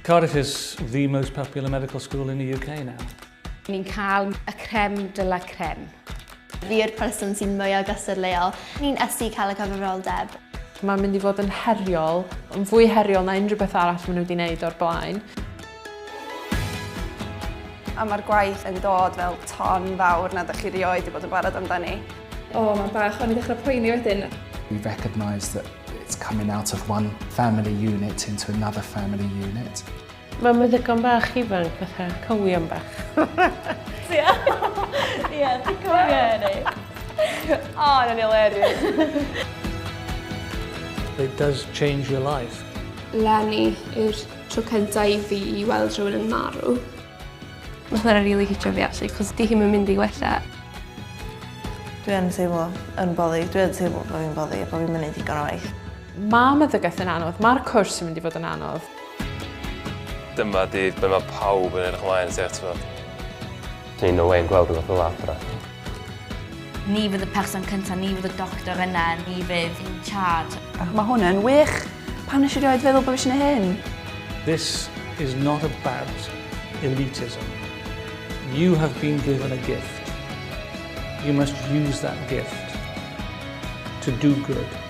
Cardiff is the most popular medical school in the UK now. Ni'n cael y creme de la creme. Fi yw'r person sy'n mwyaf gystadleuol. Ni'n ysu cael y cyfrifoldeb. Mae'n mynd i fod yn heriol, yn fwy heriol na unrhyw beth arall maen nhw wedi wneud o'r blaen. A mae'r gwaith yn dod fel ton fawr nad ydych chi rioed wedi bod yn barod amdani. O, mae'n bach, o'n i ddechrau poeni wedyn. We recognise that it's coming out of one family unit into another family unit. Mae meddygon bach ifanc fatha cywion bach. Ie, ti'n cofio hynny. O, yna'n hilarious. It does change your life. Leni yw'r tro cyntaf i fi i weld rhywun yn marw. Mae hwnna'n really hitio fi actually, cos di hi'm yn mynd i wella. Dwi yn teimlo yn boddi, dwi yn teimlo bod fi'n boddi a bod fi'n mynd digon o waith. Mae meddygaeth yn anodd, mae'r cwrs yn mynd i fod yn anodd. Dyma di be mae pawb yn edrych ymlaen tuag ato fo. Ti'n no way yn gweld rhywbeth fel adra. Ni fydd y person cyntaf, ni fydd y doctor yna, ni fydd in charge. Mae hwn yn wych. Pam nes i rioed feddwl bod fi eisiau hyn? This is not about elitism. You have been given a gift. You must use that gift to do good.